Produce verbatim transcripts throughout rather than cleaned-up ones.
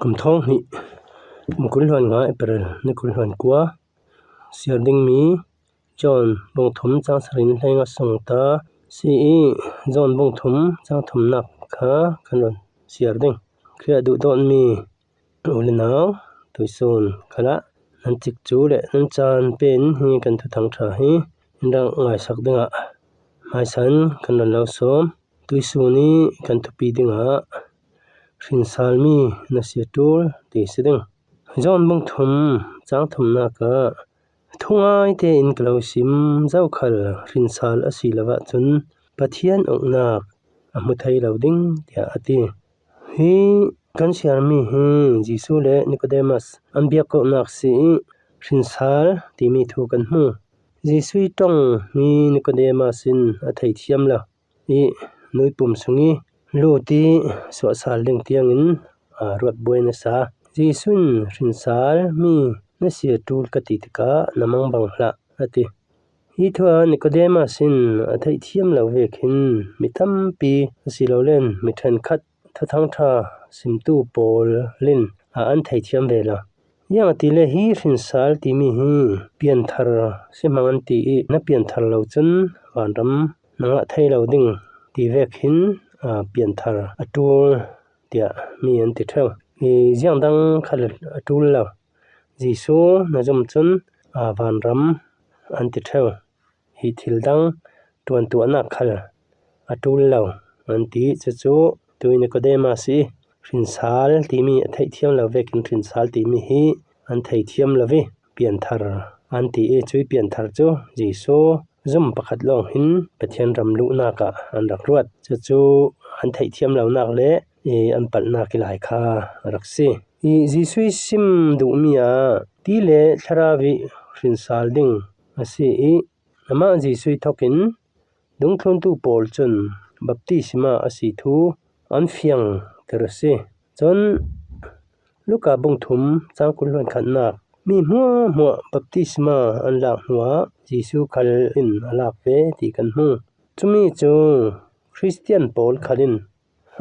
Kum thawng hnih, kum kul hluan nga, April ni kul hluan kua. Siar ding mi, John bung thum chang sarih ni hleinga sung ta si i, John bung thum chang thumnak kha kan rawn siar ding. Khrih duhdawt mi u le nau, tuisun khalah nan cikcu leh nan chan pen hi kan thuthang ṭha hi in rak ngaisak dingah hmaisan kan rawn lo sawm. Tuisun i kan thupi dingah hrinsal mi nasia ṭul ti si ding. John bung thum chang thumnak ah, thungai tein ka lo sim zo khal hrinsal a si lo ah chun Pathian uknak a hmu thei lo ding, tiah a ti. Hi kan siar mi hi Jesu leh Nikodemas an biak kohnak si i hrinsal timi thu kan hmu. Jesu i ṭawng mi Nikodemas in a thei thiam lo i, nui pum sung i lut i suahsal ding tiangin, a, ruat buai nasa. Jesu in hrinsal mi nasia ṭul ka ti tikah na mangbang hlah, a ti. Hi thu ah Nikodemas in a theih thiam lo vekin mi tampi a si lo len mi ṭhenkhat thuthang ṭha simtu pawl in a an thei thiam ve lo. Ziangahtile hi hrinsal timi hi pianthar si hmang an ti i, na pianthar lo chun vanram na ngah thei lo ding ti vekin, a, pianthar a ṭul tiah mi an ti ṭheu. I ziang dang khal a ṭul lo. Jesu na zum chun, a, vanram an ti ṭheu. Hi thil dang ṭuantuahnak khal a ṭul lo an ti. Cucu tui Nikodemas i hrinsal timi a theih thiam lo vekin hrinsal timi hi an thei thiam lo i, pianthar an ti i, cui pianthar cu Jesu zum pakhat lawng hin Pathian ram luhnak ah an rak ruat. Cucu an theih thiam lonak le i an palhnak i lai kha a rak si. I Jesu i sim duhmi ah ti le thlarau i hrinsal ding a si i, amah Jesu i thokin dungthluntu pawl cun baptisma a si thu an fiangter a si. Cun Luka bung thum chang kul hluan khatnak, mi hmuahhmuah baptisma an lak hnuah Jesu khal in a lak ve ti kan hmu. Cumi cu Khristian pawl khal in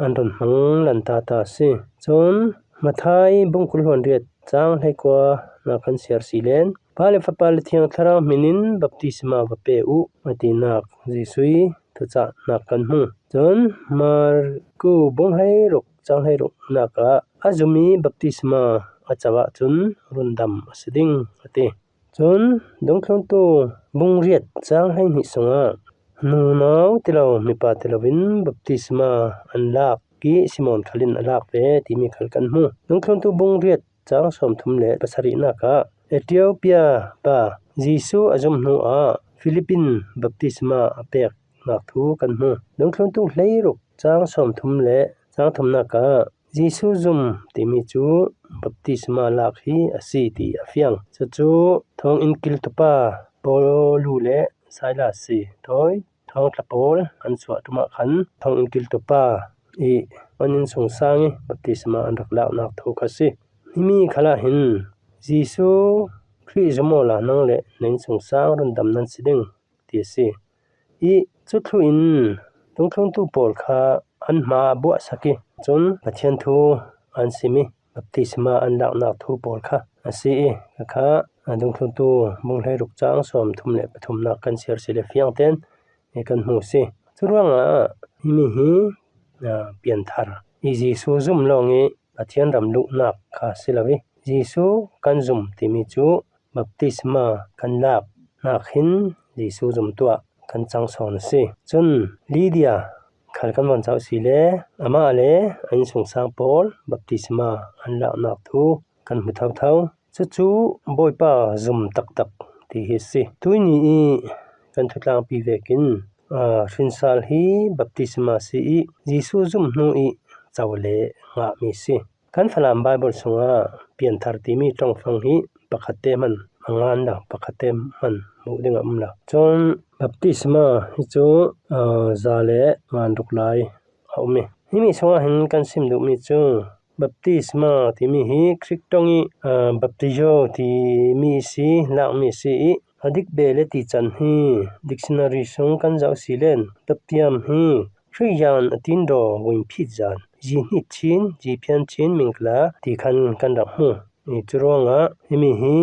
an rawn hmang lan tata a si. Cun Matthai bung kul hluan riat chang hleikua nak kan siar si len, Pa le Fapa le Thiang Thlarau hmin in baptisma va pe uh, a tinak Jesu i thucahnak kan hmu. Cun Marku bung hleiruk chang hleiruknak ah a zum i baptisma a co ahcun rundam a si ding, a ti. Cun dungthluntu bung riat chang hleihnih sungah nunau ti lo, mipa ti loin baptisma an lak i Simon khal in a lak ve timi khal kan hmu. Dungthluntu bung riat chang sawmthum le pasarihnak ah Ethiopia pa Jesu a zum hnuah Filip in baptisma a peknak thu kan hmu. Dungthluntu hleiruk chang sawmthum le chang thumnak ah Jesu zum timi cu baptisma lak hi a si ti a fiang. Cucu thawnginn kiltupa Paulu le Silas i thawi thawngtla pawl an chuah ṭum ah khan thawnginn kiltupa i an innsungsang i baptisma an rak laknak thu kha si. Himi khalah hin Jesu Khrih zum awla nang le na innsungsang rundam nan si ding ti a si. I cu thluh in dungthluntu pawl kha an hma buahsak i cun Pathian thu an sim i baptisma an laknak thu pawl kha a si i, kha kha dungthluntu bung hleiruk chang sawmthum le pathumnak kan siar si le fiang ten i kan hmu si. Curuangah himi hi, a, pianthar i Jesu zum lawng i Pathian ram luhnak kha si lo i, Jesu kan zum timi cu baptisma kan laknak hin Jesu zumtu ah kan cang sawn a si. Cun Lydia khal kan von co si le amah le a innsungsang pawl baptisma an laknak thu kan hmu thotho. Cucu Bawipa zum taktak ti hi si. Tuini i kan thutlangpi vekin, aa, hrinsal hi baptisma si i Jesu zum hnu i co le ngahmi si. Kan Falam Baibal sungah pianthar timi ṭongfang hi pakhatte hman a ngan lo, pakhatte hman hmuh ding a um lo. Cun baptisma hi cu, aa, za le ngan ruk lai a um i, himi sungah hin kan sim duhmi cu baptisma timi hi Greek ṭong i, aa, baptizo timi si, lakmi si i, a dik beh le tican hi dictionary sung kan zoh si len baptiam hi Hriyan a tindaw guingphit zan, zi hnit chin, zi phian chin mingkla ti khan kan rak hmu. I curuangah himi hi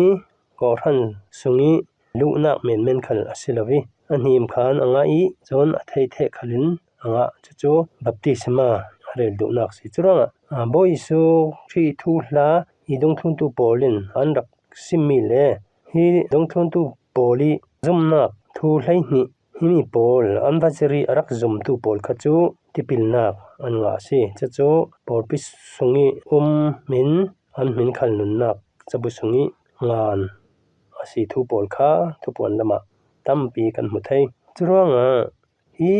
kawhhran sungih luhnak menmen khal a si lo i, a hnim khan a ngah i, cun a theitheh khalin a ngah. Cucu baptisma a rel duhnak si. Curuangah, aa, Bawi Jesuh Khrih thuhla i dungthluntu pawl in an rak simmi le hi dungthluntu pawl i zumnak thu hleihnih himi pawl an va zirh i a rak zumtu pawl kha cu tipilnak an ngah a si. Cucu pawlpi sungih um min, an min khal nunnak cabu sungih ngan a si thu pawl kha Thupuan lamah tampi kan hmu thei. Curuangah hi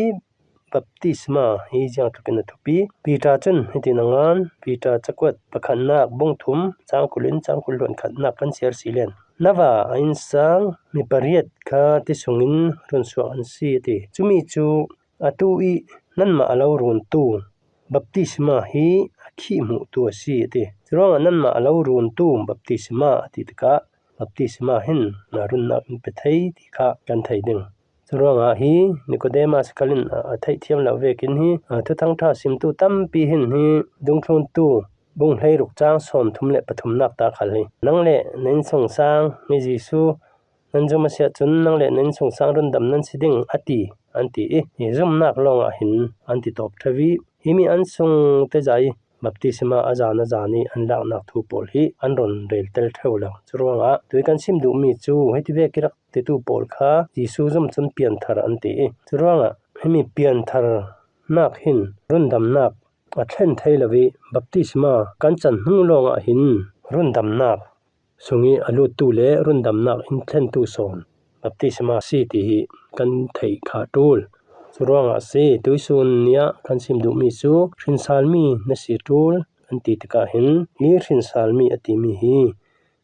baptisma hi ziangtlukin a thupi. Peter cun hitin a ngan, Peter cakuat pakhatnak bungthum cangkulin cangkul hluan khatnak kan siar si len, na va a innsang mi pariat kha ti sungin runsuak an si a ti. Cumi cu atu i nanmah a lo runtu baptisma hi a khih hmuhtu a si a ti. Curuangah nanmah a lo runtu baptisma a ti tikah baptisma hin na runnak in pe thei ti kha kan thei ding. Curuangah hi Nicodemus khalin a, a theih thiam lo vekin hi, a, Thuthang ṭha simtu tampi hin hi dungthluntu bung hleiruk cang sawmthum le pathumnak ta khal hi, nang le na innsungsang hi Jesuh nan zum a si ahcun nang le na innsungsang rundam nan si ding a ti, an ti i, hi zumnak lawngah hin an ti tawp ṭheu i, himi an sung teza i baptisma a zan a zan i an laknak thu pawl hi an run rel tel ṭheu lo. Curuangah tui kan sim duhmi cu hiti vek i rak titu pawl kha Jesuh zum cun pianthar an ti i, curuangah himi piantharnak hin rundamnak a thlen thei lo i, baptisma kan can hnu lawngah hin rundamnak sungih a luttu le rundamnak in thlentu sawn baptisma si ti hi kan theih kha ṭul. Curuangah a si, tuisun ni ah kan sim duhmi cu hrinsalmi na si ṭul kan ti tikah hin hi hrinsalmi a timi hi,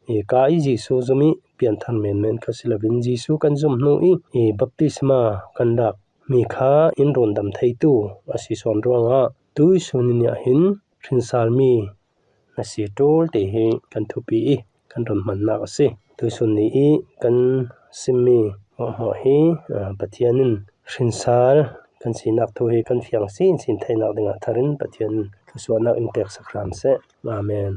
hi ka i Jesuh zum i pianthar menmen kha si loin Jesuh kan zum hnu i, hi baptisma kan lak mi kha in rundam theitu a si sawn ruangah tuisun ni ah hin hrinsalmi na si ṭul ti hi kan thupi i kan run hmannak a si. Tuisun ni i kan simmi hmuahhmuah hi, aa, Pathian in hrinsal kan sinak thu hi kan fiang sinsin theinak dingah thar in Pathian in thluasuahnak in peksak hram seh. Amen.